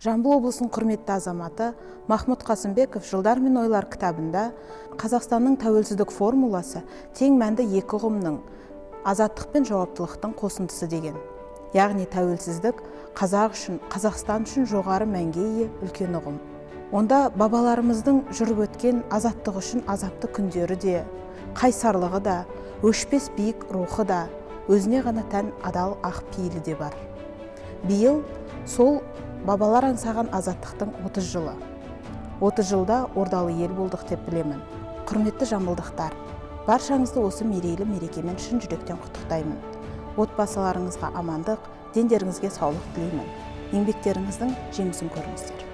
Жамбыл облысының құрметті азаматы Махмұт Қасымбеков «Жылдар мен ойлар» кітабында Қазақстанның тәуелсіздік формуласы тең мәнді екі ұғымның, азаттық пен жауаптылықтың қосындысы деген. Яғни тәуелсіздік қазақ үшін, Қазақстан үшін жоғары мәнге ие үлкен ұғым. Онда бабаларымыздың жүріп өткен азаттық үшін азапты күндері де, қайсарлығы да, өшпес биік рухы да, өзіне ғана тән адал ақ пейілі де бар. Биыл сол бабалар аңсаған азаттықтың 30 жылы. 30 жылда ордалы ел болдық деп білемін. Құрметті жамбылдықтар, баршаңызды осы мерейлі мерекемен шын жүректен құттықтаймын. Отбасыларыңызға амандық, дендеріңізге саулық тілеймін. Еңбектеріңіздің жемісін көріңіздер.